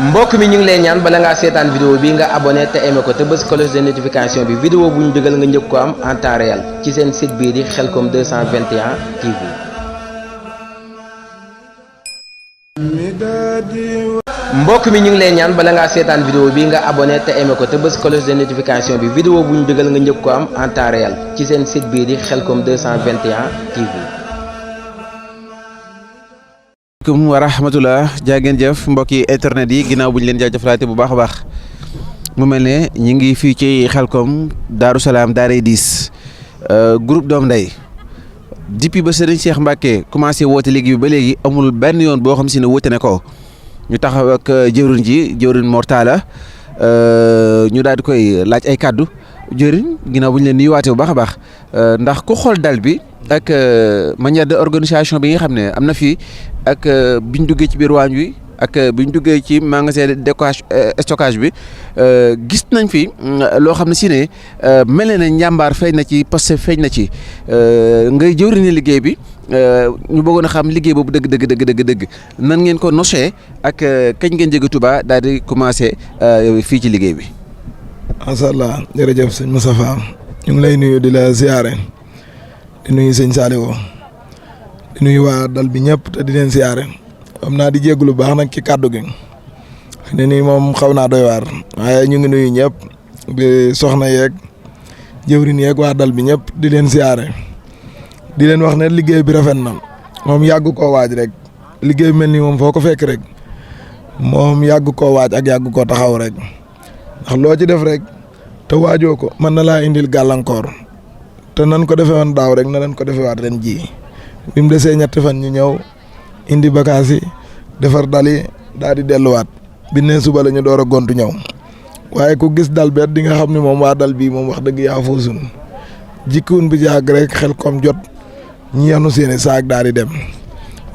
mbokk mi ñu ngi lay ñaan bala ngaa seetaan vidéo bi nga abonné te aimé ko te bës cloche de notification bi vidéo bu ñu dugal nga njëkk ko am en temps réel ci seen site bii di Khelcom 221 TV. mbokk mi ñu ngi lay ñaan bala ngaa seetaan vidéo bi nga abonné te aimé ko te bës cloche de notification bi vidéo bu ñu dugal nga njëkk ko am en temps réel ci seen site bii di Khelcom 221 TV. asalaamaaleykum wa rahmatulah jaa ngeen jëf mbokki internet yi ginnaaw bu ñu leen jaajëfalaate bu baax a baax mu mel ne ñu ngi fii ci Khelcom Daaru Salaam Daaray 10 groupe Doom Ndeye depuis ba Serigne Cheikh Mbacke commencé woote léegi bi ba léegi amul benn yoon boo xam si ne woote ne ko ñu taxaw ak jëwriñ Mortala ñu daal di koy laaj ay kàddu jëwriñ ginnaaw bu ñu leen nuyuwaatee bu baax a baax ndax ku xool dal bi ak manière de organisation bi nga xam ne am na fii ak biñ duggee ci biir waañ wi ak biñ duggee ci magasin de stockage bi gis nañ fi loo xam ne si ne mel na ne njàmbaar feeñ na ci parce que feeñ na ci ngay jëwriñu liggéey bi ñu bëggoon a xam liggéey boobu dëgg nan ngeen ko nosee ak kañ ngeen jóge Touba daal di commencé fii ci liggéey bi. macha allah jërëjëf sëñ Moustapha ñu ngi lay nuyu di la ziare di nuyu sëñ Saliou di nuyu waa dal bi ñëpp te di leen ziare xam naa di jégalu baax nag ci kàddu gi ne nii moom xaw naa doy waar waaye ñu ngi nuyu ñëpp di soxna yeeg jëwriñ yeeg waa dal bi ñëpp di leen ziare di leen wax ne liggéey bi rafet na moom yàgg koo waaj rek liggéey mel ni moom foo ko fekk rek moom yàgg koo waaj ak yàgg koo taxaw rek ndax loo ci def rek te waajoo ko mën na laa indil gàllankoor te nan ko defee woon daaw rek na leen ko defee waat ren ji bi mu desee ñetti fan ñu ñëw indi bagages yi defar dal yi daal di delluwaat bi ne suba la ñu door a gontu ñëw waaye ku gis dal beet di nga xam ne moom waa dal bii moom wax dëgg yaa foosun jikkuun bi jàgg rek Khelcom jot ñu yanu seeni saak daal di dem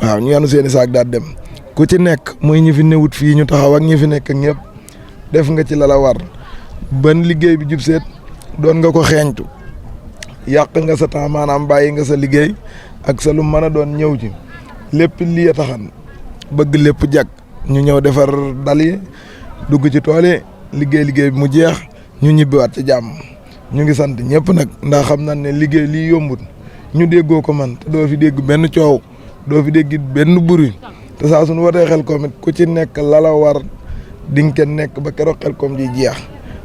waaw ñu yanu seeni saak daal di dem ku ci nekk muy ñi fi newut fii ñu taxaw ak ñi fi nekk ak ñëpp def nga ci la la war ban liggéey bi jub seet doon nga ko xeeñtu yàq nga sa temps maanaam bàyyi nga sa liggéey ak sa lu mën a doon ñëw ci lépp lii a taxan bëgg lépp jag ñu ñëw defar dal yi dugg ci tool yi liggéey bi mu jeex ñu ñibbiwaat ci jàmm ñu ngi sant ñëpp nag ndax xam nañ ne liggéey lii yombut ñu déggoo ko man te doo fi dégg benn coow doo fi dégg benn buri te saa suñu watee Khelcom it ku ci nekk la la war di nga nekk ba keroog Khelcom ji jeex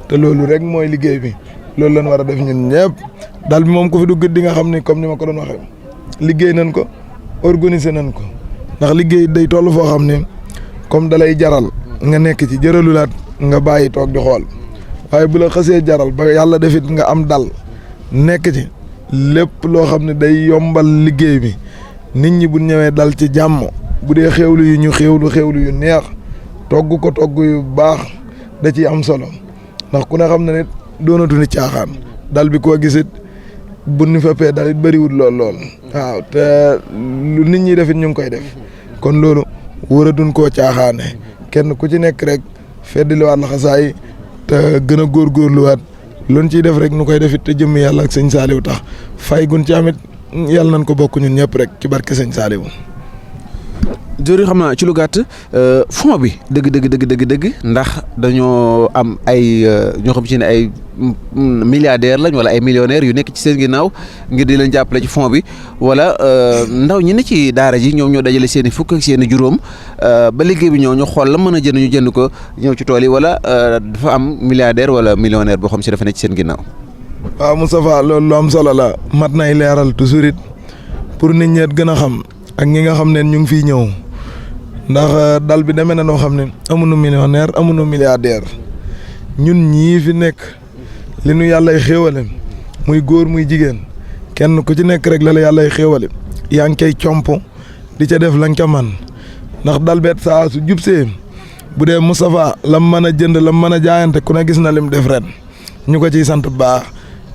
te loolu rek mooy liggéey bi loolu lañ war a def ñun ñëpp dal bi moom ku fi dugg di nga xam ni comme ni ma ko doon waxee liggéey nañ ko organiser nañ ko ndax liggéey day toll foo xam ne comme dalay jaral nga nekk ci jëralulaat nga bàyyi toog di xool waaye bu la xasee jaral ba yàlla defit nga am dal nekk ci lépp loo xam ne day yombal liggéey bi nit ñi bu ñëwee dal ci jàmm bu dee xewlu yu ñu xewlu yu neex togg ko togg yu baax da ciy am solo ndax ku ne xam ne nit doonatu ni caaxaan dal bi koo gisit bu ñu feppee dal it bëriwul lool waaw te lu nit ñi defit ñu ngi koy def kon loolu waratuñ koo caaxaane kenn ku ci nekk rek feddliwaat la xasaay te gën a góorgóorluwaat loolu ciy def rek nu koy defit te jëmm yàlla ak sëñ Saliou tax fay gun ci amit yàlla nañ ko bokk ñun ñëpp rek ci barke sëñ Saliou. jërëjëf xam naa ci lu gàtt fond bi dëgg ndax dañoo am ay ñoo xam ci ne ay milliardaires lañ wala ay millionnaires yu nekk ci seen ginnaaw ngir di leen jàppale ci fond bi wala ndaw ñi ne ci daara ji ñoom ñoo dajale seen i fukk ak seen i juróom ba liggéey bi ñëw ñu xool la mën a jënd ñu jënd ko ñëw ci tool yi wala dafa am milliardaire wala millionnaire boo xam si dafa nekk ci seen ginnaaw. waaw Moustapha loolu lu am solo la mat nay leeral toujours it pour nit ñi gën a xam ak ñi nga xam ne ñu ngi fiy ñëw. ndax dal bi demee na noo xam ne amuñu millionnaire amuñu milliardaire ñun ñii fi nekk li nu yàllay xéewale muy góor muy jigéen kenn ku ci nekk rek la yàllay xéewale yaa ngi koy comp di ca def lañ ca man ndax dal beet saa su jub see bu dee Moustapha lam mën a jënd lam mën a jaayante ku ne gis na lim def ren ñu ko ciy sant baax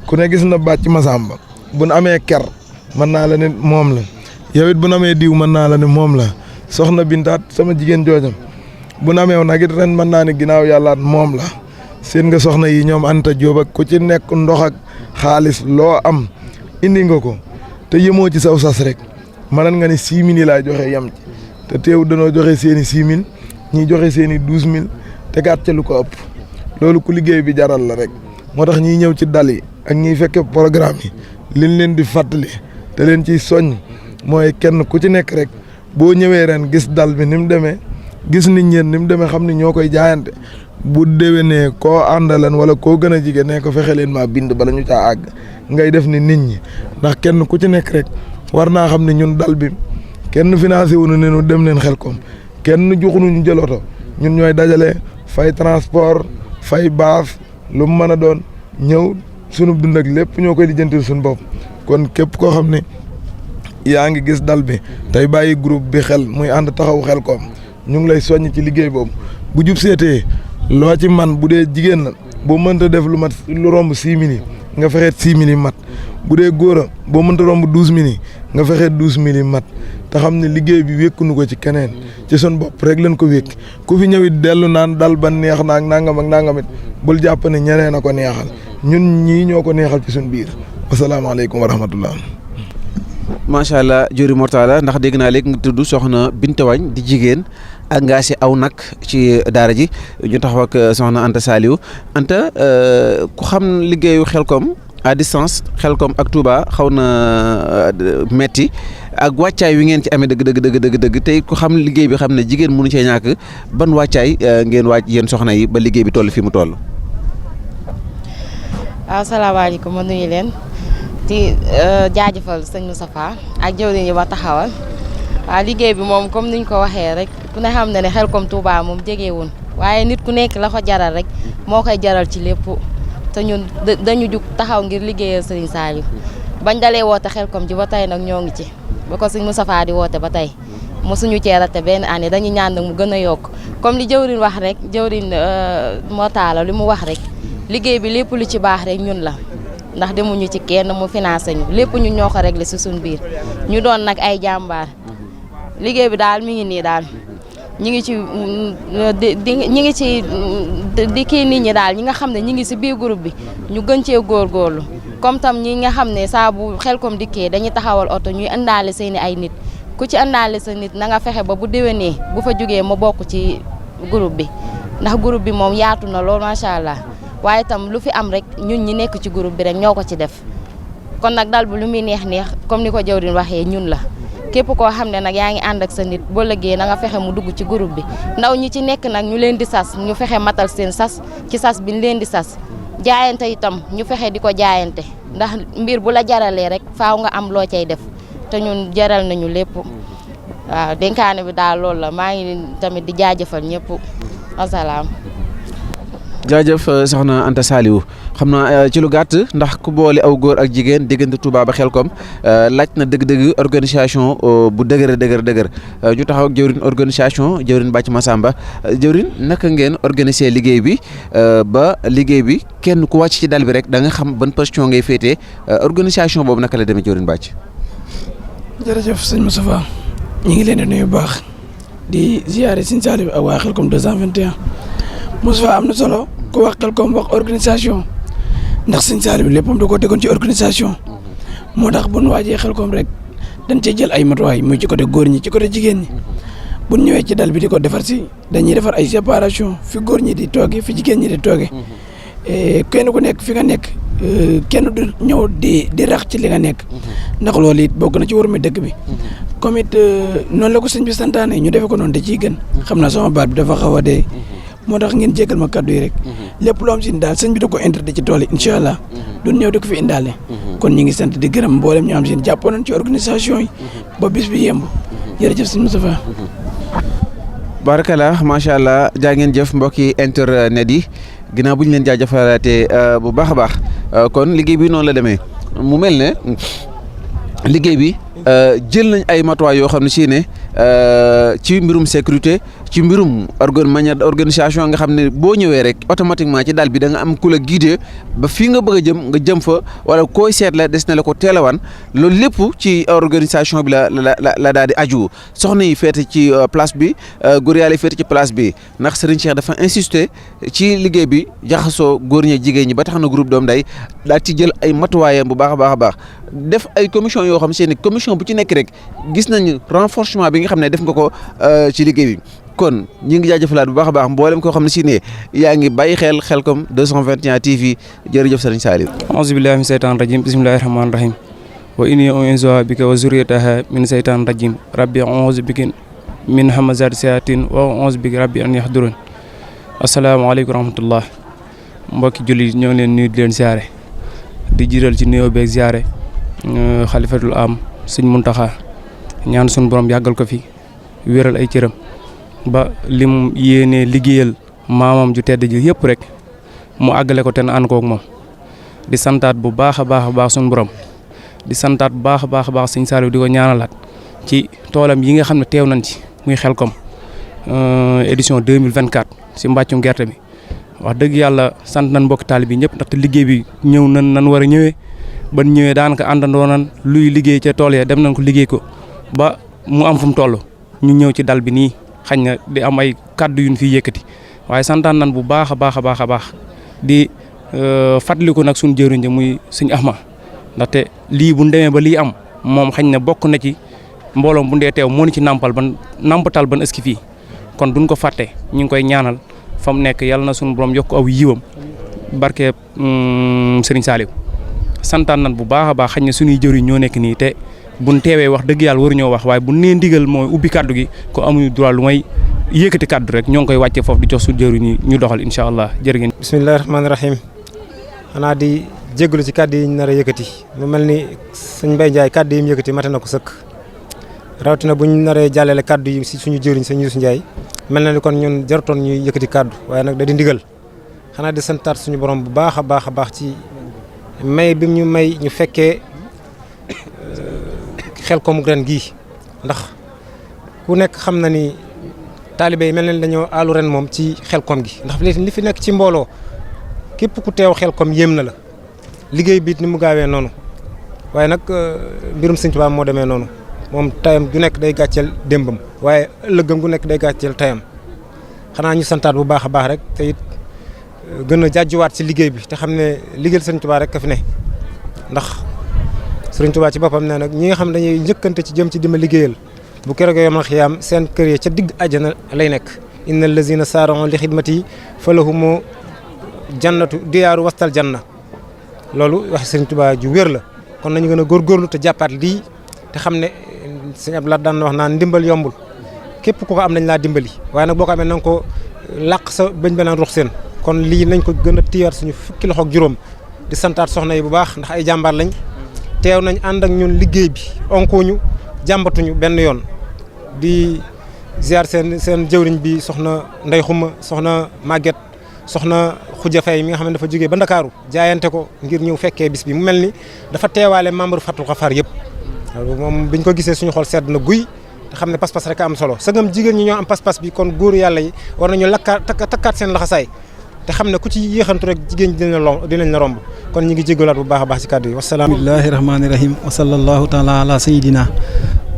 ku ne gis na bàcc Masamba bu nu amee ker mën naa la ne moom la yow it bu nu amee diw mën naa la ne moom la soxna Bintaat sama jigéen joojam bu nu amee nag it ren mën naa ne ginnaaw yàllaat moom la seen nga soxna yi ñoom Anta Diop ak ku ci nekk ndox ak xaalis loo am indi nga ko te yemoo ci saw sas rek mënan nga ne 6 000 yi laa joxe yem ci te teew danoo joxe seeni 6 000 ñiy joxe seen i 12000 tegaat ca lu ko ëpp loolu ku liggéey bi jaral la rek moo tax ñiy ñëw ci dal yi ak ñiy fekke programme yi liñ leen di fàttali te leen ciy soññ mooy kenn ku ci nekk rek boo ñëwee ren gis dal bi ni mu demee gis nit ñeen ni mu demee xam ni ñoo koy jaayante bu déwénee koo àndalan wala koo gën a jigéen ne ko fexe leen maa bind bala ñu caa àgg ngay def ni nit ñi ndax kenn ku ci nekk rek war naa xam ne ñun dal bi kenn financé wu ne nu dem leen Xelcom kenn joxuñu ñu jël oto ñun ñooy dajale fay transport fay baas lu mu mën a doon ñëw sunu dund ak lépp ñoo koy lijjantil suñu bopp kon képp koo xam ne yaa ngi gis dal bi tey bàyyi groupe bi xel muy ànd taxawu Xelcom ñu ngi lay soññ ci liggéey boobu bu jub seetee loo ci man bu dee jigéen la boo mënta def lu mat lu romb 6000 nga fexeet 6000 mat bu dee góor a boo mënta romb 12000 nga fexeet 12000 mat te xam ne liggéey bi wékkunu ko ci keneen ci sun bopp rek leen ko wékk ku fi ñëwit dellu naan dal ba neex naag nangam ak nangamit bul jàpp ne ñeneen a ko neexal ñun ñii ñoo ko neexal ci suñ biir wasalaamaaleykum wa rahmatullah. macha allah Jori Mortala ndax dégg naa léegi nga tudd soxna Binta Wagne di jigéen ak ngaa si aw nag ci daara ji ñu taxaw ak soxna Anta Saliou Anta ku xam liggéeyu Xelcom à distance Xelcom ak Touba xaw na metti ak wàccaay wi ngeen ci amee dëgg tey ku xam liggéey bi xam ne jigéen mënu cee ñàkk ban wàccaay ngeen wàcc yéen soxna yi ba liggéey bi toll fi mu toll. asalaamaaleykum ma nuyu leen di jaajëfal sëñ Moustapha ak jëwriñ yi ma taxawal waaw liggéey bi moom comme niñ ko waxee rek ku ne xam ne ne Xelcom Touba moom jegewul waaye nit ku nekk la ko jaral rek moo koy jaral ci lépp te ñun dañu jug taxaw ngir liggéeyal Serigne Saliou bañ dalee woote Xelcom ji ba tey nag ñoo ngi ci ba ko sëñ Moustapha di woote ba tey mosuñu cee rate benn année dañuy ñaan nag mu gën a yokk comme li jëwriñ wax rek jëwriñ Mortala li mu wax rek liggéey bi lépp lu ci baax rek ñun la ndax demuñu ci kenn mu financé ñu lépp ñun ñoo ko réglé si suñ biir ñu doon nag ay jàmbaar liggéey bi daal mi ngi nii daal ñi ngi ci ñi ngi ci di kii nit ñi daal ñi nga xam ne ñi ngi si biir groupe bi ñu gën cee góorgóorlu comme tam ñi nga xam ne saa bu Xelcom dikkee dañuy taxawal oto ñuy indaale seeni ay nit ku ci indaale sa nit na nga fexe ba bu déwénee bu fa jógee ma bokk ci groupe bi ndax groupe bi moom yaatu na lool macha allah waaye itam lu fi am rek ñun ñi nekk ci groupe bi rek ñoo ko ci def kon nag dal bi lu muy neex comme ni ko jawriñ waxee ñun la képp koo xam ne nag yaa ngi ànd ak sa nit boo lëggee na nga fexe mu dugg ci groupe bi ndaw ñi ci nekk nag ñu leen di sas ñu fexe matal seen sas ci sas bi ñu leen di sas jaayante itam ñu fexe di ko jaayante ndax mbir bu la jaralee rek faaw nga am loo cay def te ñun jaral nañu lépp waaw dénkaane bi daal loolu la maa ngi tamit di jaajëfal ñëpp asalaam. jaajëf soxna Anta Saliou xam naa ci lu gàtt ndax ku boole aw góor ak jigéen diggante Touba ba Xelcom laaj na dëgg-dëgg organisation bu dëgër ñu taxaw ak jëwriñ organisation jëwriñ Bàcc Massamba jëwriñ naka ngeen organiser liggéey bi ba liggéey bi kenn ku wàcc ci dal bi rek da nga xam ban position ngay féetee organisation boobu naka la demee jëwriñ Bàcc. jërëjëf sëñ Moustapha ñu ngi leen di nuyu bu baax di ziare sëñ Saliou ak waa Xelcom 221 Moustapha am na solo ku wax Xelcom wax organisation ndax sëñ Saliou léppam da ko tegoon ci organisation moo tax bu nu waajee Xelcom rek dañ cee jël ay matuwaay muy ci côté góor ñi ci côté jigéen ñi bu ñu ñëwee ci dal bi di ko defar si dañuy defar ay séparation fi góor ñi di tooge fi jigéen ñi di tooge kenn ku nekk fi nga nekk kenn du ñëw di rax ci li nga nekk ndax loolu it bokk na ci war mi dëkk bi comme it noonu la ko sëñ bi santaane ñu defe ko noonu da ciy gën xam naa sama baat bi dafa xaw a dee moo tax ngeen jégal ma kaddu yi rek lépp loo am si daal sëñ bi da ko interdit ci tool yi incha allah duñ ñëw di ko fi indaale kon ñi ngi sant di gërëm mboolem ñu am si jàppoon ci organisation yi ba bis bi yemb jërëjëf sëñ Moustapha. Barakala macha allah jaa ngeen jëf mbokki internet yi ginnaaw bu ñu leen jaajëfalaatee bu baax a baax kon liggéey bi noonu la demee mu mel ne liggéey bi jël nañ ay matuwaay yoo xam ne si ne ci mbirum sécurité ci mbirum manière organisation nga xam ne boo ñëwee rek automatiquement ci dal bi da nga am ku la guider ba fii nga bëgg a jëm nga jëm fa wala koy seet la des na la ko teelawan loolu lépp ci organisation bi la daal di aju soxna yi féete ci place bi góor yàlla féete ci place bi ndax Serigne Cheikh dafa insister ci liggéey bi jaxasoo góor ñi jigéen ñi ba tax na groupe doom day daal ci jël ay matuwaayam bu baax a baax def ay commission yoo xam seen commission bu ci nekk rek gis nañu renforcement bi nga xam ne def nga ko ci liggéey bi kon ñi ngi jaajëfalaat bu baax a baax mboolem koo xam ne si ne yaa ngi bàyyi xel Khelcom 221 TV jërëjëf Serigne Saliou. auzu billahi min seytaan rajim bismillahi rahmaani rahim wa inni u'iizuha bika wa zurriyataha min seytaan rajim rabbi a'uuzu bika min hamazaati sayaatiin wa a'uuzu bika rabbi an yahdurun. asalaamaaleykum wa rahmatullah mbokki jullit ñoo ngi leen nuyu di leen ziare di jiital ci nuyoo beeg ziare xalifatul am Sëñ Muntaxa ñaan suñu borom yàggal ko fi wéral ay cëram ba lim yéenee liggéeyal maamam ju tedd ji yëpp rek mu àggale ko te na ànd koog moom di santaat bu baax a baax suñu borom di santaat bu baax a baax Sëñ Saliou di ko ñaanalaat ci toolam yi nga xam ne teew nañ ci muy Khelcom édition 2024 si mbàccum gerte bi wax dëgg yàlla sant nañ mbokki taalibe bi ñëpp ndaxte liggéey bi ñëw nan war a ñëwee ban ñëwee daanaka àndandoo nan luy liggéey ca tool ya dem nañ ko liggéey ko ba mu am fu mu toll ñu ñëw ci dal bi nii xañ na di am ay kàddu yu ñu fiy yëkkati waaye santaan nan bu baax a baax di fàttaliku nag suñu jëriñ ja muy Sëñ Ahma ndaxte lii bu demee ba lii am moom xañ na bokk na ci mbooloom bu ndee teew moo ni ci nampatal ban ëski fii kon duñ ko fàtte ñu ngi koy ñaanal fa mu nekk yàlla na suñu borom yokk aw yiwam barke Serigne Saliou santaan nan bu baax a baax xañ na suñuy jëriñ ñoo nekk nii te buñ teewee wax dëgg yàlla waruñoo wax waaye bu nee ndigal mooy ubbi kaddu gi ko amuñu droit lu may yëkkati kaddu rek ñoo ngi koy wàccee foofu di jox suñu jëriñ ñi ñu doxal incha allah jërë ngeen. bismillahi rahmaani rahim xanaa di jégalu ci kaddu yi ñu nar a yëkkati mu mel ni sëñ Mbaye Ndiaye kaddu yi mu yëkkati mate na ko sëkk rawatina bu ñu naree jàllale kaddu yi si suñu jëriñ sëñ Youssou Ndiaye mel na ni kon ñun jarutoon ñuy yëkkati kaddu waaye nag da di ndigal xanaa di santaat suñu borom bu baax a baax ci may bi ñu may ñu fekkee Khelcom ren gii ndax ku nekk xam na ni taalibe yi mel na ni dañoo aalu ren moom ci Khelcom gi ndax li fi nekk ci mbooloo képp ku teew Khelcom yéem na la liggéey bi ni mu gaawee noonu waaye nag mbirum Sëñ Tuubaa moo demee noonu moom tayam gu nekk day gàcceel démbam waaye ëllëgam gu nekk day gàcceel tayam xanaa ñu santaat bu baax a baax rek te it gën a jàjjuwaat ci liggéey bi te xam ne liggéeyal Sëñ Tuubaa rek ka fi ne ndax Sëriñ Tuubaa ci boppam ne nag ñi nga xam ne dañuy njëkkante ci jëm ci dima liggéeyal bu keroog yomal xiyaam seen kër yi ca digg àjjana lay nekk innal lazina saara'u li xidmati fa lahumu jannatu diyaaru wastal janna loolu wax Sëriñ Tuubaa ju wér la kon nañu gën a góorgóorlu te jàppaat lii te xam ne sëñ Abdou Lahad daan wax naan ndimbal yombul képp ku ko am nañ laa dimbali waaye nag boo ko amee na nga ko làq sa bañ beneen rux seen kon lii nañ ko gën a tiyaat suñu fukki loxo ak juróom di santaat soxna yi bu baax ndax ay jàmbaar lañ teew nañ ànd ak ñun liggéey bi onkuñu jàmbatuñu benn yoon di ziar seen jëwriñ bi soxna Ndey Xuma soxna Maguette soxna Khoudia Faye mi nga xam ne dafa jógee ba Ndakaaru jaayante ko ngir ñëw fekkee bis bi mu mel ni dafa teewaale membre Fatul Xafaar yëpp moom biñ ko gisee suñu xol sedd na guy te xam ne pas-pas rek am solo sagam jigéen ñi ñoo am pas-pas bi kon góor yàlla yi war nañu takkaat seen laxasaay te xam ne ku ci yéexantu rek jigéen ñi dinañ la romb kon ñu ngi jéggalaat bu baax a baax ci kàddu yi wasalaam. bismillahi rahmaani rahim wa sallallahu taala ala sayidina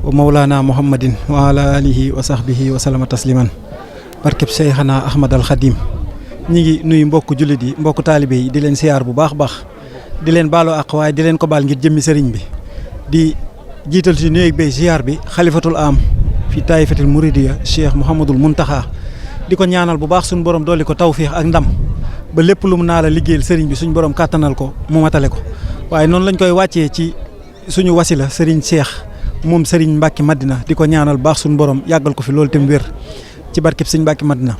wa mawlana muhammadin wa ala alihi wa sahbihi wa salama tasliman barkeb Seyxana Ahmad al Khadim ñi ngi nuyu mbokku jullit yi mbokku taalibe yi di leen siyaar bu baax baax di leen baaloo ak waaye di leen ko baal ngir jëmmi sëriñ bi di jiital ci nuyu bay siyaar bi xalifatul am fi taifatil muridiya cheikh Mouhamadul Muntaxa di ko ñaanal bu baax suñu borom dolli ko tawfiix ak ndam ba lépp lu mu naa la liggéeyal sëriñ bi suñu borom kàttanal ko mu matale ko waaye noonu lañ koy wàccee ci suñu wasila sëriñ Cheikh moom sëriñ Mbacke Madina di ko ñaanal baax suñu borom yàggal ko fi loolu tam wér ci barkeb sëriñ Mbacke Madina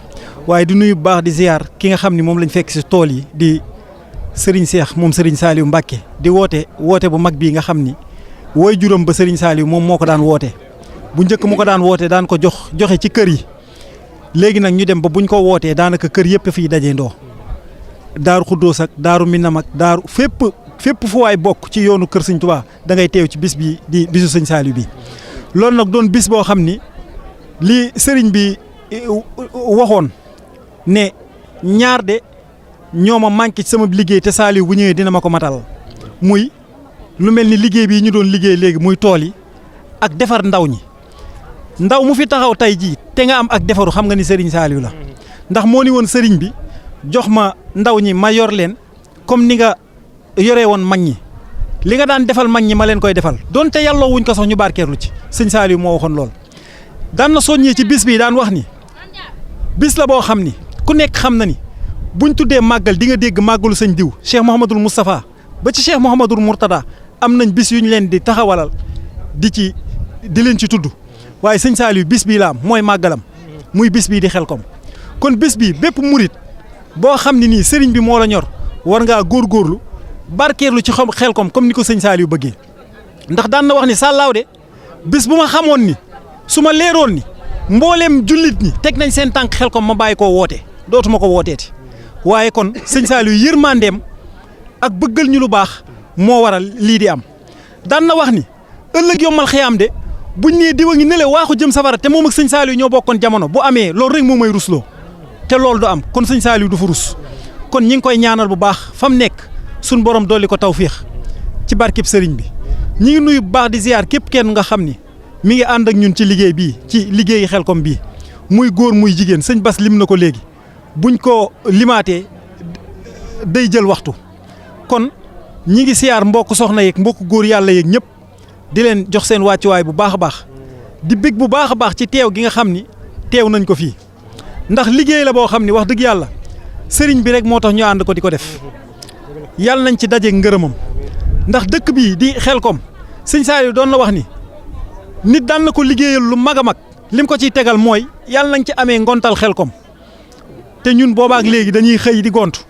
waaye di nuyu bu baax di ziar ki nga xam ni moom lañ fekk si tool yi di sëriñ Cheikh moom sëriñ Saliou Mbacke di woote bu mag bii nga xam ni wooy juróom ba sëriñ Saliou moom moo ko daan woote bu njëkk mu ko daan woote daan ko joxe ci kër yi léegi nag ñu dem ba buñ ko wootee daanaka kër yëpp fiy dajee ndoo daaru Xuddoos ak daaru Minam ak daaru fépp fu waay bokk ci yoonu kër Sëñ Tuubaa da ngay teew ci bis bi di bisu Sëñ Saliou bi loolu nag doon bis boo xam ni li sëriñ bi waxoon ne ñaar de ñoo ma manqué ci sama liggéey te Saliou bu ñëwee dina ma ko matal muy lu mel ni liggéey bi ñu doon liggéey léegi muy tool yi ak defar ndaw ñi ndaw mu fi taxaw tey jii te nga am ak defaru xam nga ni sëriñ Saliou la ndax moo ni woon sëriñ bi jox ma ndaw ñi ma yor leen comme ni nga yoree woon mag ñi li nga daan defal mag ñi ma leen koy defal donte yàlloo wuñ ko sax ñu barkeerlu ci sëñ Saliou moo waxoon lool. daan na soññee ci bis bi daan wax ni bis la boo xam ni ku nekk xam na ni buñ tuddee màggal di nga dégg màggalu sëñ diw Cheikh Mouhamadul Moustapha ba ci Cheikh Mouhamadul Mourtada am nañ bis yu ñu leen di taxawalal di leen ci tudd waaye sëñ Saliou bis bii la am mooy màggalam muy bis bii di Xelkom kon bis bii bépp murit boo xam ne nii sëriñ bi moo la ñor war ngaa góorgóorlu barkeerlu ci Xelkom comme ni ko sëñ Saliou bëggee ndax daan na wax ni sàllaaw de bis bu ma xamoon ni su ma leeroon ni mbooleem jullit ñi teg nañ seen tànk Xelkom ma bàyyi koo woote dootuma ko wooteeti waaye kon sëñ Saliou yërmandeem ak bëggal ñu lu baax moo waral lii di am daan na wax ni ëllëg yombal xiyaam de buñ nee diwa ngi nele waaxu jëm safara te moom ak sëñ Saliou ñoo bokkoon jamono bu amee loolu rek moo may rusloo te loolu du am kon sëñ Saliou du fa rus kon ñi ngi koy ñaanal bu baax fa mu nekk suñ borom dolli ko tawfiix ci barkeb sëriñ bi ñi ngi nuyu bu baax di ziar képp kenn nga xam ni mi ngi ànd ak ñun ci liggéey bii ci liggéeyi Xelkom bii muy góor muy jigéen sëñ Bas lim na ko léegi buñ ko limaatee day jël waxtu kon ñi ngi siyaar mbokk soxna yeeg mbokk góor yàlla yeeg ñëpp di leen jox seen wàccuwaay bu baax a baax di bég bu baax a baax ci teew gi nga xam ni teew nañ ko fii ndax liggéey la boo xam ni wax dëgg yàlla sëriñ bi rek moo tax ñu ànd ko di ko def yàlla nañ ci daje ngërëmam ndax dëkk bii di Xelkom sëñ Saliou doon na wax ni nit daan na ko liggéeyal lu mag a mag lim ko ciy tegal mooy yàlla nañ ci amee ngontal Xelkom te ñun boobaak léegi dañuy xëy di gontu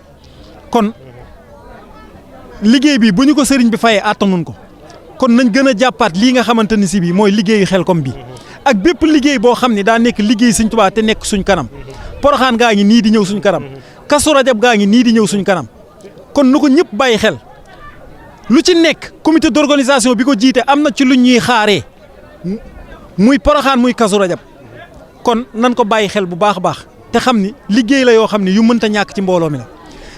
kon liggéey bi bu ñu ko sëriñ bi fayee àttanuñ ko kon nañ gën a jàppaat lii nga xamante ni si bii mooy liggéeyu Xelkom bi ak bépp liggéey boo xam ne daa nekk liggéey Sëñ Tuubaa te nekk suñ kanam Poroxaan gaa ngi nii di ñëw suñ kanam Kazu Rajab gaa ngi nii di ñëw suñ kanam kon nu ko ñëpp bàyyi xel lu ci nekk comité d'organisation bi ko jiite am na ci lu ñuy xaaree muy Poroxaan muy Kazu Rajab kon nan ko bàyyi xel bu baax a baax te xam ni liggéey la yoo xam ne yu mënta ñàkk ci mbooloo mi la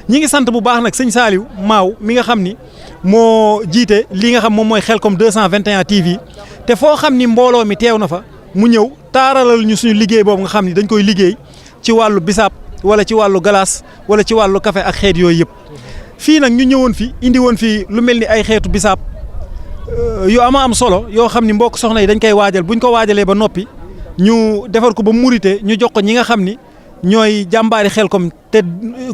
ñi ngi sant bu baax nag sëñ Saliou Maaw mi nga xam ni moo jiite li nga xam moom mooy Xelkom 221 TV te foo xam ni mbooloo mi teew na fa mu ñëw taaralal ñu suñu liggéey boobu nga xam ni dañ koy liggéey ci wàllu bisaab wala ci wàllu galaas wala ci wàllu café ak xeet yooyu yëpp fii nag ñu ñëwoon fi indi woon fi lu mel ni ay xeetu bisaab yu ama am solo yoo xam ni mbokk soxna yi dañ koy waajal buñ ko waajalee ba noppi ñu defar ko ba murite ñu jox ko ñi nga xam ni ñooy jàmbaari Xelkom te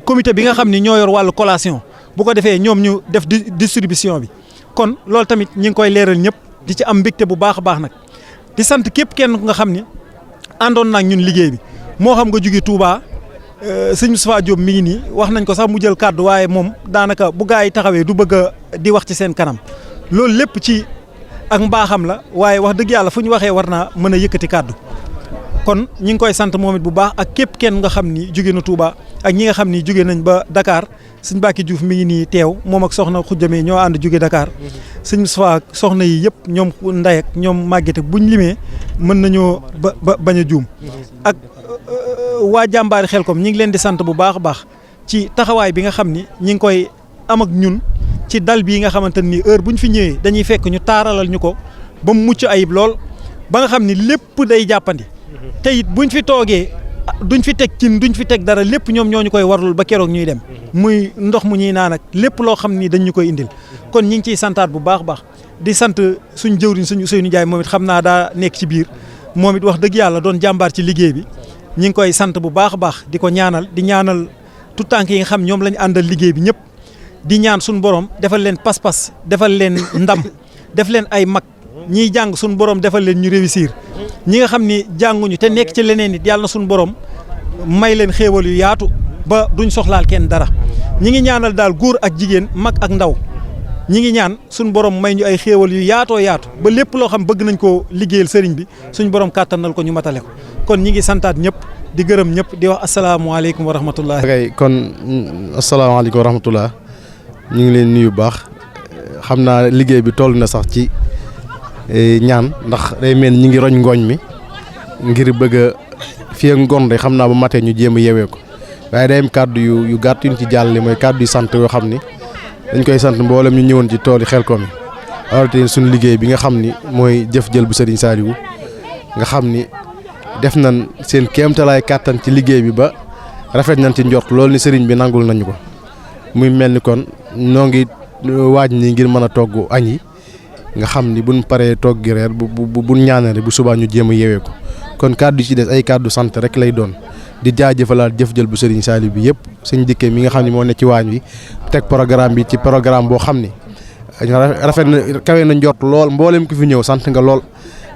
comité bi nga xam ni ñoo yor wàllu collation bu ko defee ñoom ñu def distribution bi kon loolu tamit ñi ngi koy leeral ñëpp di ci am mbégte bu baax a baax nag di sant képp kenn nga xam ni àndoon naag ñun liggéey bi moo xam nga jóge Touba sëñ Moustapha Diop mi ngi nii wax nañ ko sax mu jël kàddu waaye moom daanaka bu gaa yi taxawee du bëgg a di wax ci seen kanam loolu lépp ci ak mbaaxam la waaye wax dëgg yàlla fu ñu waxee war naa mën a yëkkati kàddu kon ñi ngi koy sant moom it bu baax ak képp kenn nga xam ni jóge na Touba ak ñi nga xam ni jóge nañ ba Dakar sëñ Bakki Diouf mi ngi nii teew moom ak soxna Xujjame ñoo ànd jóge Dakar sëñ Moustapha soxna yi yëpp ñoom Nday ak ñoom Maguette buñ limee mën nañoo bañ a juum ak waa jàmbaari Xelkom ñi ngi leen di sant bu baax a baax ci taxawaay bi nga xam ni ñi ngi koy am ak ñun ci dal bii nga xamante ni heure buñ fi ñëwee dañuy fekk ñu taaralal ñu ko ba mu mucc ayib lool ba nga xam ni lépp day jàppandi te it buñ fi toogee duñ fi teg cin duñ fi teg dara lépp ñoom ñoo ñu koy warlul ba keroog ñuy dem muy ndox mu ñuy naan ak lépp loo xam ni dañ ñu koy indil kon ñi ngi ciy santaat bu baax a baax di sant suñ jëwriñ suñu Ousseynou Ndiaye moom it xam naa daa nekk ci biir moom it wax dëgg yàlla doon jàmbaar ci liggéey bi ñi ngi koy sant bu baax a baax di ko ñaanal di ñaanal tout tànk yi nga xam ñoom lañu àndal liggéey bi ñëpp di ñaan suñu borom defal leen pas-pas defal leen ndam def leen ay mag ñiy jàng suñu borom defal leen ñu réussir ñi nga xam ni jànguñu te nekk ci leneen it yàlla na suñu borom may leen xéewal yu yaatu ba duñ soxlaal kenn dara ñi ngi ñaanal daal góor ak jigéen mag ak ndaw ñi ngi ñaan suñu borom may ñu ay xéewal yu yaatoo yaatu ba lépp loo xam bëgg nañ koo liggéeyal sëriñ bi suñu borom kàttanal ko ñu matale ko kon ñi ngi santaat ñëpp di gërëm ñëpp di wax asalaamaaleykum wa rahmatullah. kon asalaamaaleykum wa rahmatullah ñu ngi leen nuyu bu baax xam naa liggéey bi toll na sax ci ñaan ndax day mel ñi ngi roñ ngooñ mi ngir bëgg a fii ak ngoon de xam naa ba matee ñu jéem a yewee ko waaye day am kàddu yu gàtt yu ñu ci jàllale mooy kàddu yu sant yoo xam ni dañ koy sant mboolem ñu ñëwoon ci tool yi Xelkom yi rawatina suñu liggéey bi nga xam ni mooy jëf jël bu Serigne Saliou nga xam ni def nañ seen kéemtalaay kàttan ci liggéey bi ba rafet nañ ci njort loolu ni Serigne bi nangul nañu ko muy mel ni kon noo ngi waaj ni ngir mën a togg añ yi nga xam ni buñ paree togg gi reer buñ ñaanale bu subaa ñu jéem a yeewee ko kon kàddu ci des ay kàddu sant rek lay doon di jaajëfalaat jëf jël bu Serigne Saliou bi yëpp sëñ dikkee mi nga xam ne moo ne ci waañ wi teg programme bi ci programme boo xam ni rafet na kawe na njort lool mboolem ku fi ñëw sant nga lool.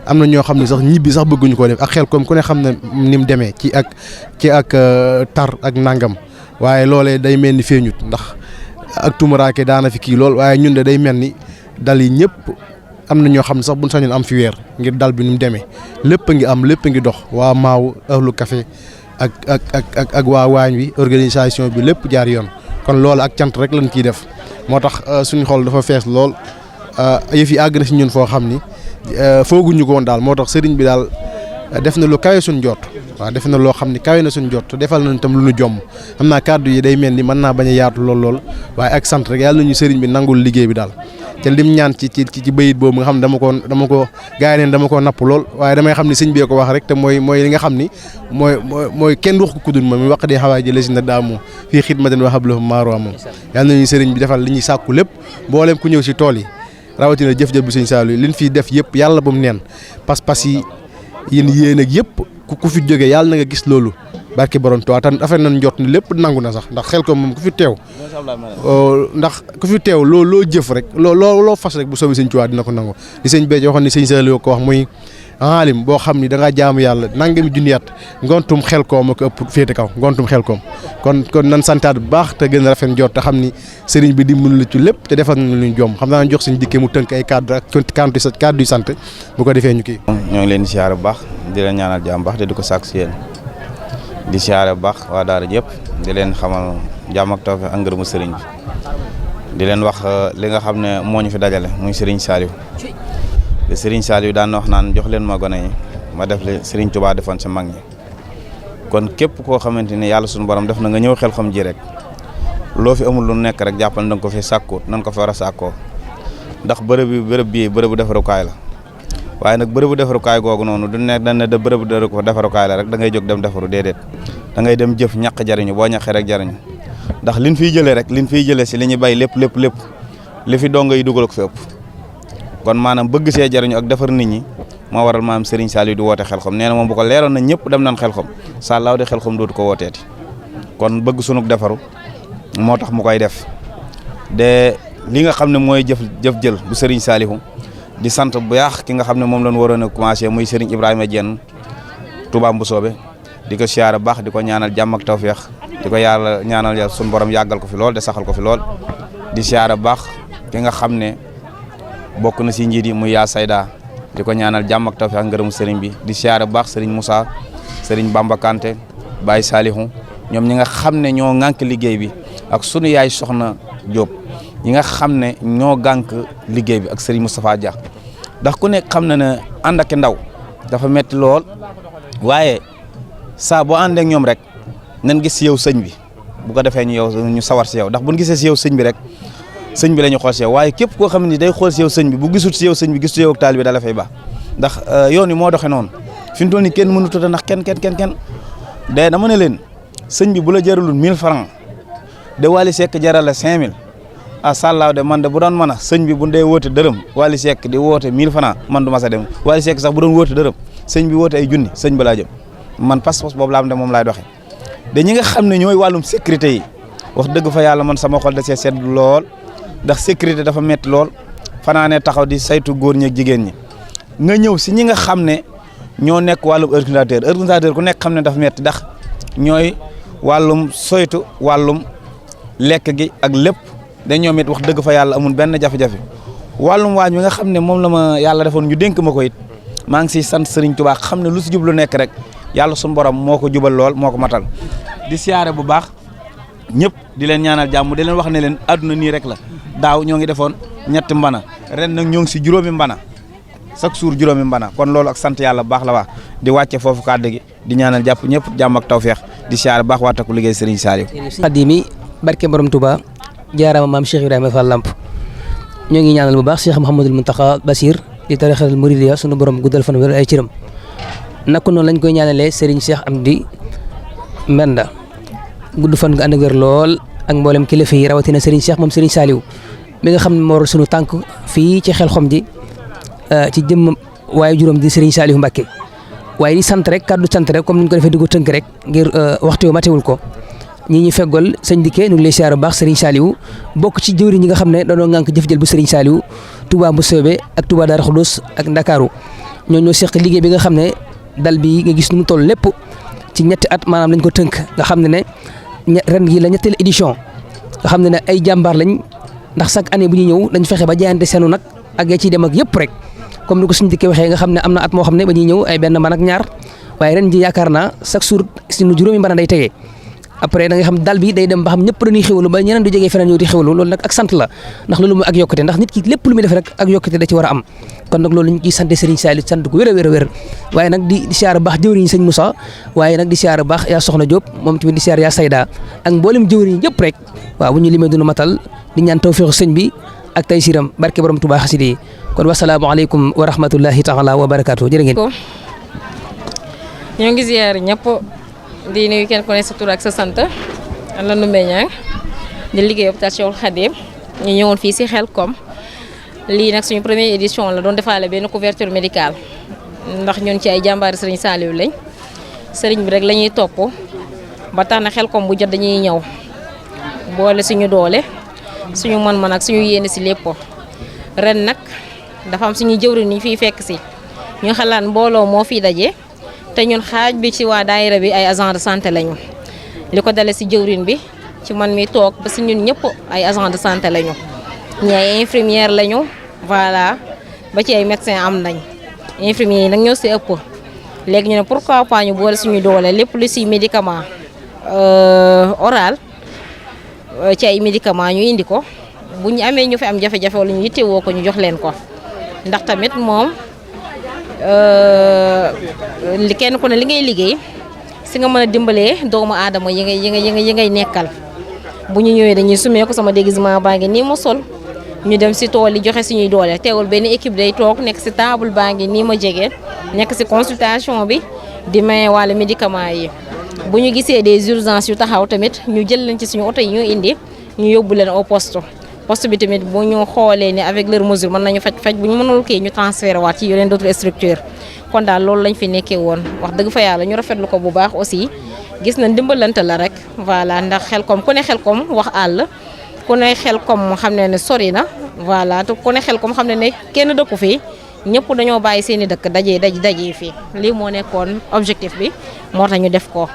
am na ñoo xam ne sax ñibbi sax bëgguñu koo def ak xel comme ku ne xam ne ni mu demee ci ak tar ak nangam waaye loolee day mel ni feeñut ndax ak tumuraake daana fi kii lool waaye ñun de day mel ni dal yi ñëpp am na ñoo xam ne sax buñ sañoon am fi weer ngir dal bi ni mu demee lépp a ngi am lépp a ngi dox waa maaw ahlu café ak waa waañ wi organisation bi lépp jaar yoon kon loolu ak cant rek lañ ciy def moo tax suñu xol dafa fees lool yëf yi àgg na si ñun foo xam ni fooguñu ko woon daal moo tax sëriñ bi daal def na lu kawe suñ jot waaw def na loo xam ni kawe na suñ jot te defal nañ tam lu ñu jomm xam naa kàddu yi day mel ni mën naa bañ a yaatu lool waaye ak sant rek yàlla nañu sëriñ bi nangul liggéey bi daal te lim ñaan ci bayit boobu nga xam ne dama ko gaay neen dama ko napp lool waaye damay xam ni sëñ bee ko wax rek te mooy li nga xam ni mooy kenn wax ko kudul ma mi wax di xawaay ji lesi na daamu fii xidmaten wax ablahu maaro moom yàlla nañu sëriñ bi defal li ñuy sàkku lépp mbooleem ku ñëw si tool yi rawatina jëf-jëf bu sëñ Saliou liñ fiy def yëpp yàlla bu mu neen pas-pas yi yéen ak yëpp ku fi jógee yàlla na nga gis loolu barke borom Tuubaa tan affaire nañ jot ni lépp nangu na sax ndax xel ko moom ku fi teew loo jëf rek loo fas rek bu soobee sëñ Tuubaa dina ko nangu di sëñ Béthio waxoon ni sëñ Saliou ko wax muy aalim boo xam ni da ngaa jaamu yàlla nangami junniyaat ngontum xel koom ak ëpp féete kaw ngontum xel koom kon nan santaat bu baax te gën a rafet njort te xam ni sëriñ bi dimbali la ci lépp te defal na lu ñu jom xam naa jox suñu dikkee mu tënk ay cadre ak cadre yu sant bu ko defee ñu kii. ñoo ngi leen di siyaare bu baax di leen ñaanal jàmm baax te di ko sàkk si yéen di siyaare bu baax waa daara yëpp di leen xamal jàmm ak tawfeex ak ngërëmu sëriñ bi di leen wax li nga xam ne moo ñu fi dajale muy sëriñ Saliou te sëriñ Saliou daan na wax naan jox leen ma gone yi ma def li sëriñ Touba defoon si mag ñi kon képp koo xamante ni yàlla suñu borom def na nga ñëw Xelcom ji rek loo fi amul lu nekk rek jàppal na nga ko fi sàkku nan ko fi war a sàkkoo ndax bërëb bii bërëbu defarukaay la waaye nag bërëbu defarukaay googu noonu du ne dañ ne da bërëbu defarukaay la rek da ngay jóg dem defaru déedéet da ngay dem jëf ñàq jariñu boo ñaqee rek jariñu ndax liñ fiy jëlee rek liñ fiy jëlee si li ñuy bay lépp li fi donga yi dugal ko fi ëpp kon maanaam bëgg see jariñu ak defar nit ñi moo waral maanaam Serigne Saliou di woote Xelcom nee na moom bu ko leeroon na ñëpp dem nañ Xelcom sàllaaw de Xelcom dootu ko wooteeti kon bëgg sunug defaru moo tax mu koy def de li nga xam ne mooy jëf jël bu Serigne Saliou di sant bu yaax ki nga xam ne moom lañ waroon a commencé muy Serigne Ibrahima Diène Touba Mbusoobe di ko siyaare baax di ko ñaanal jàmm ak tawfeex di ko yàlla ñaanal yàlla suñu borom yàggal ko fi lool de saxal ko fi lool di siyaare baax ki nga xam ne bokk na si njiit yi muy yaa sayda di ko ñaanal jàmm ak tawfeex ak ngërëmu sëriñ bi di siyaare baax Serigne Moussa Serigne Bamba Kanté Baye Salihou ñoom ñi nga xam ne ñoo ŋànk liggéey bi ak sunu yaay soxna Diop ñi nga xam ne ñoo gànk liggéey bi ak Serigne Moustapha Dia ndax ku nekk xam na ne ànd ak ndaw dafa metti lool waaye saa boo ànd ak ñoom rek nañ gis si yow sëñ bi bu ko defee ñu sawar si yow ndax buñ gisee si yow sëñ bi rek sëñ bi la ñu xool si yow waaye képp koo xam ne day xool si yow sëñ bi bu gisul si yow sëñ bi gis si yow ak taal bi da la fay baax ndax yoon wi moo doxee noonu fi mu toll nii kenn mënut a ndax kenn de dama ne leen sëñ bi bu la jaralul 1000 francs de Wally Seck jaral la 5000 ah sàllaaw de man de bu doon mën a sëñ bi bu dee woote dërëm Wally Seck di woote 1000 francs man du ma sa dem Wally Seck sax bu doon woote dërëm sëñ bi woote ay junni sëñ ba laa jëm man pas-pas boobu laa am de moom laay doxee de ñi nga xam ne ñooy wàllum sécurité yi wax dëgg fa yàlla man sama xol da see sedd lool ndax sécurité dafa metti lool fanaanee taxaw di saytu góor ñi ak jigéen ñi nga ñëw si ñi nga xam ne ñoo nekk wàllum organisateur ku nekk xam ne dafa metti ndax ñooy wàllum soytu wàllum lekk gi ak lépp da ñoom it wax dëgg fa yàlla amul benn jafe-jafe wàllum waañ wi nga xam ne moom la ma yàlla defoon ñu dénk ma ko it maa ngi siy sant Serigne Touba xam ne lu si jublu nekk rek yàlla suñu borom moo ko jubal lool moo ko matal di siyaare bu baax ñëpp di leen ñaanal jàmm di leen wax ne leen àdduna nii rek la daaw ñoo ngi defoon ñetti mbana ren nag ñoo ngi si juróomi mbana chaque jour juróomi mbana kon loolu ak sant yàlla baax la wax di wàcce foofu kàddu gi di ñaanal jàpp ñëpp jàmm ak tawfeex di siyaare baax waataku liggéey Serigne Saliou xadimi barke borom Touba jaaraama maam Cheikh Ibrahima Fall Lamp ñoo ngi ñaanal bu baax Cheikh Mouhamadul Mountakha Bassir di tarixal Mouridiya sunu borom guddal fan wér ay cëram naka noonu lañ koy ñaanalee Serigne Cheikh Amdi Mbenda gudd fan nga ànd ak wér lool ak mboolem kilifa yi rawatina Serigne Cheikh moom Serigne Saliou mi nga xam ne moo waral sunu tànk fii ci Xelcom ji ci jëm waaye juróom di Serigne Saliou Mbacké waaye di sant rek kaddu sant rek comme ni ñu ko defee di ko tënk rek ngir waxtu wi matewul ko ñi ñu feggool sëñ Dikke ñu ngi lay siyaar bu baax Serigne Saliou bokk ci jëwriñ ñi nga xam ne dañoo ŋànk jëf-jël bu Serigne Saliou Touba Mboussobé ak Touba Darou Khoudoss ak Ndakaaru ñoo seq liggéey bi nga xam ne dal bi nga gis nu mu toll lépp ci ñetti at maanaam lañ ko tënk nga xam ne ren gi la ñetteelu édition nga xam ne ay jàmbaar lañ ndax chaque année bu ñu ñëw dañ fexe ba jaayante seenu nag ak ya ciy dem ak yëpp rek comme ni ko suñu dikkee waxee nga xam ne am na at moo xam ne ba ñuy ñëw ay benn man ak ñaar waaye ren ji yaakaar naa chaque jour suñu juróomi mën a day tegee après da nga xam dal bi day dem ba xam ñëpp dañuy xéwlu ba ñeneen du jógee feneen ñëw di xéwlu loolu nag ak sant la ndax loolu mooy ak yokkute ndax nit ki lépp lu muy def rek ak yokkute da ci war a am kon nag loolu ñu ciy sant Serigne Saliou sant ko wér a wér waaye nag di siyaar baax jëwriñ sëñ Moussa waaye nag di siyaar baax yaa Soxna Diop moom tamit di siyaar yaa Sayda ak mboolem jëwriñ yëpp rek waaw bu ñu limee dunu matal di ñaan tawfeexu sëñ bi ak tay siram barke borom Touba xasida yi kon wasalaamaaleykum wa rahmatullahi taala wa barakaatu jërë ngeen ñoo ngi ziar ñëpp di nuyu kenn ku ne sa tur ak sa sant la nu meññaa di liggéey hôpital Cheikhoul Khadim ñu ñëwoon fii si Xelcom lii nag suñu première édition la doon defaale benn couverture médicale ndax ñun ci ay jàmbaari Serigne Saliou lañ Serigne bi rek la ñuy topp ba tax na Xelcom bu jot dañuy ñëw boole suñu doole suñu mën-mën ak suñu yéene si lépp ren nag dafa am suñu jëwriñ ñu fiy fekk si ñu xalaat mbooloo moo fiy daje te ñun xaaj bi ci waa daayira bi ay agent de santé lañu li ko dale si jëwriñ bi ci man mi toog ba si ñun ñëpp ay agent de santé lañu ñi ay infirmière lañu voilà ba ci ay médecin am nañ infirmier yi nag ñoo si ëpp léegi ñu ne pourquoi pas ñu boole suñu doole lépp lu si médicament oral ci ay médicament ñu indi ko bu ñu amee ñu fi am jafe-jafe wala ñu yittewoo ko ñu jox leen ko ndax tamit moom li kenn ku ne li ngay liggéey si nga mën a dimbalee doomu aadama yi ngay nekkal bu ñu ñëwee dañuy sumee ko sama déguisement baa ngi nii mu sol ñu dem si tool yi joxe suñuy doole teewul benn équipe day toog nekk si table baa ngi nii ma jege nekk si consultation bi di maye wàllu médicament yi bu ñu gisee des urgences yu taxaw tamit ñu jël leen ci suñu oto yi ñu indi ñu yóbbu leen au poste bi tamit bu ñu xoolee ne avec leur mesure mën nañu faj bu ñu mënul kii ñu transféré waat ci yeneen d'autres structures kon daal loolu lañ fi nekkee woon wax dëgg fa yàlla ñu rafetlu ko bu baax aussi gis na ndimbalante la rek voilà ndax Xelcom ku ne Xelcom wax àll ku ne Xelcom xam ne sori na voilà te ku ne Xelcom xam ne kenn dëkku fii ñëpp dañoo bàyyi seen i dëkk daje fii lii moo nekkoon objectif bi moo tax ñu def ko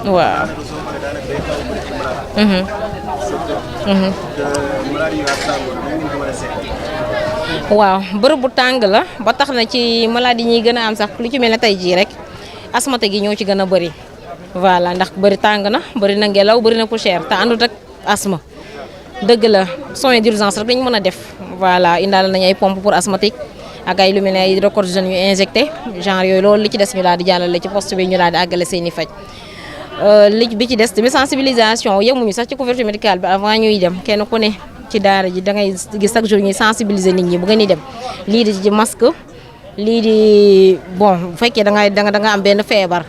waaw. waaw bërëb bu tàng la ba tax na ci maladie ñuy gën a am sax lu ci mel ne tey jii rek asthmatique gi ñoo ci gën a bëri voilà ndax bëri tàng na bëri na ngelaw bëri na poussière te àndut ak asthme dëgg la soins d'urgence rek dañu mën a def voilà indaale nañu ay pompe pour asthmatique ak ay lu mel ne ay hydrocortisone yu injecté genre yooyu loolu li ci des ñu daal di jàllale ci poste bi ñu daal di àggale seen i faj li bi ci des tamit sensibilisation yemuñu sax ci couverture médicale bi avant ñuy dem kenn ku ne ci daara ji da ngay gis chaque jour ñuy sensibiliser nit ñi bu ngeen di dem lii di ci masque lii di bon bu fekkee da nga am benn feebar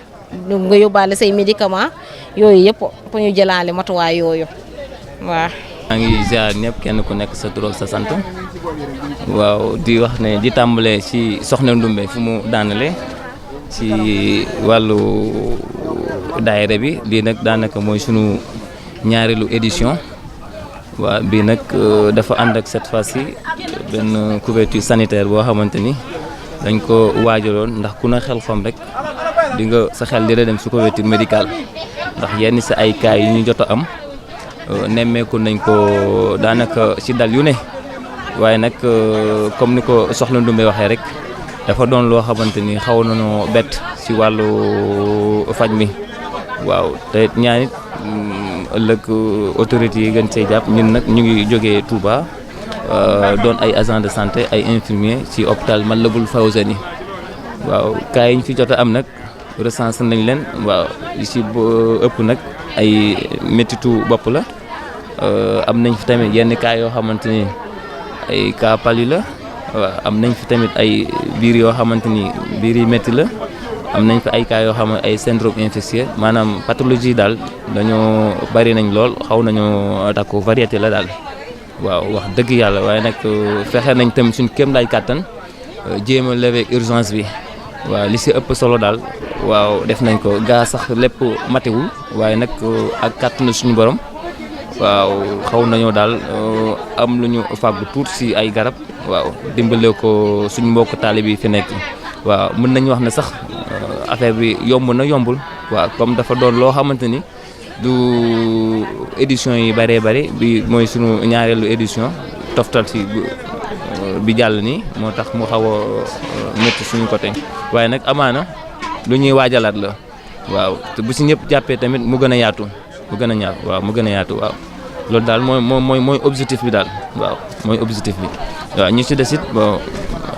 nga yóbbaale say médicament yooyu yëpp pour ñu jëlaale matuwaay yooyu waaw. maa ngi ziar ñëpp kenn ku nekk sa tur ak sa sant waaw di wax ne di tàmbalee ci Soxna Ndumbe fu mu daanale ci wàllu daayira bi lii nag daanaka mooy sunu ñaareelu édition waaw bii nag dafa ànd ak cette fois-ci benn couverture sanitaire boo xamante ni dañ ko waajaloon ndax ku na Xelcom rek di nga sa xel di la dem su couverture médicale ndax yenn sa ay cas yi ñu jot a am nemmeeku nañ ko daanaka ci dal yu ne waaye nag comme ni ko Soxna Ndumbe waxee rek dafa doon loo xamante ni xaw nañoo bett ci wàllu faj mi waaw te ñaanit ëllëg autorités yi gën see jàpp ñun nag ñu ngi jógee Touba doon ay agent de santé ay infirmier ci hôpital Matlaboul Fawzeyni waaw cas yi ñu fi jot a am nag recensé nañ leen waaw li ci ëpp nag ay méttitu bopp la am nañ fi tamit yenn cas yoo xamante ni ay cas palu la waaw am nañ fi tamit ay biir yoo xamante ni biir yi métti la am nañ fa ay cas yoo xam ne ay syndrome infectieux maanaam pathologie daal dañoo bari nañ lool xaw nañoo takku variété la daal waaw wax dëgg yàlla waaye nag fexe nañ tamit suñ kéem laay kàttan jéem a lever urgence bi waaw li si ëpp solo daal waaw def nañ ko gaa sax lépp matewul waaye nag ak kàttan suñu borom waaw xaw nañoo daal am lu ñu fàggu tuut si ay garab waaw dimbale ko suñu mbokk taalibe yi fi nekk waaw mën nañu wax ne sax affaire bi yomb na yombul waaw comme dafa doon loo xamante ni du édition yi bëree bëri bi mooy suñu ñaareelu édition toftal si bi jàll nii moo tax mu xaw a métti suñu côté waaye nag amaana lu ñuy waajalaat la waaw te bu si ñëpp jàppee tamit mu gën a yaatu mu gën a yaatu waaw loolu daal mooy objectif bi daal waaw mooy objectif bi waaw ñu si des it bon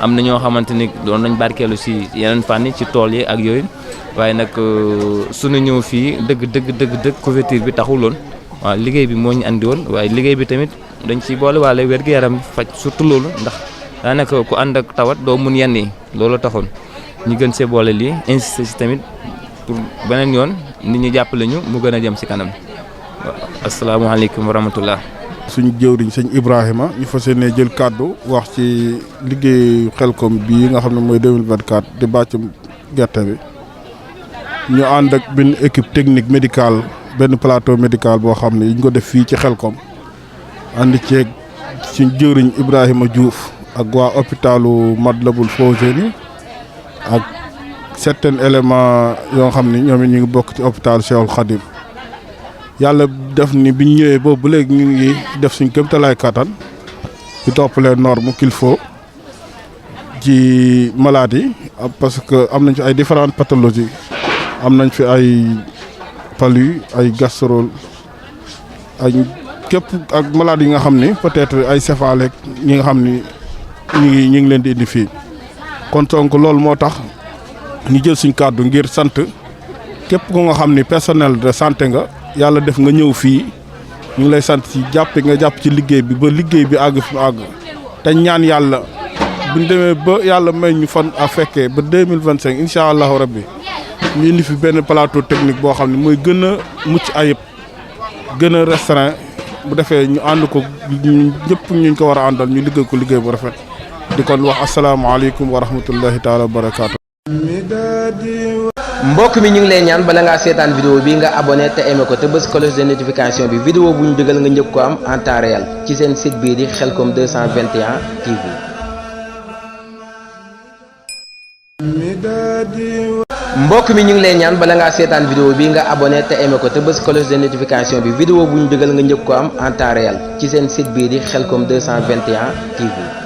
am na ñoo xamante ni doon nañ barkeelu si yeneen fànn ci tool yi ak yooyu waaye nag suñu ñëw fii dëgg couverture bi taxuloon waaw liggéey bi moo ñu andi woon waaye liggéey bi tamit dañ ci boole waale wér-gu-yaram faj surtout loolu ndax daanaka ku ànd ak tawat doo mun yenn yi loolu taxoon ñu gën see boole lii insister si tamit pour beneen yoon nit ñi jàppale ñu mu gën a jëm si kanam waaw asalaamaaleykum wa rahmatullah. suñu jëwriñ sëñ Ibrahima ñu fas yéene jël kàddu wax ci liggéeyu Xelcom bii nga xam ne mooy 2024 di bàccum gerte bi ñu ànd ak benn équipe technique médicale benn plateau médical boo xam ne ñu ko def fii ci Xelcom ànd ceeg suñu jëwriñ Ibrahima Diouf ak waa hôpitalu Matlaboul Fawzeyni ak certains éléments yoo xam ni ñoom it ñu ngi bokk ci hôpital Cheikhoul Khadim yàlla def ni biñ ñëwee boobu ba léegi ñu ngi def suñ kéemtalaay kattan di topp les normes qu'il faut ci malade yi parce que am nañ fi ay différentes pathologies am nañ fi ay palu ay gastrol ay képp ak malade yi nga xam ni peut-être ay céphalèques ñi nga xam ni ñu ngi leen di indi fii kon donc loolu moo tax ñu jël suñ kàddu ngir sant képp ko nga xam ni personnel de santé nga yàlla def nga ñëw fii ñu ngi lay sant ci jàpp nga jàpp ci liggéey bi ba liggéey bi àgg fi mu àgg te ñaan yàlla buñ demee ba yàlla may ñu fan a fekkee ba 2025 incha allahu rabbi ñu indi fi benn plateau technique boo xam ne mooy gën a mucc ayib gën a restreint bu defee ñu ànd ko ñëpp ñu ko war a àndal ñu liggéey ko liggéey bu rafet di kon wax asalaamaaleykum wa rahmatullahi taala wa barakaatu. mbokk mi ñu ngi lay ñaan bala ngaa seetaan vidéo bi nga abonné te aimé ko te bës cloche de notification bi vidéo bu ñu dugal nga njëkk ko am en temps réel ci seen site bii di Xelcom 221 TV. mbokk mi ñu ngi lay ñaan bala ngaa seetaan vidéo bi nga abonné te aimé ko te bës cloche de notification bi vidéo bu ñu dugal nga njëkk ko am en temps réel ci seen site bii di Xelcom 221 TV.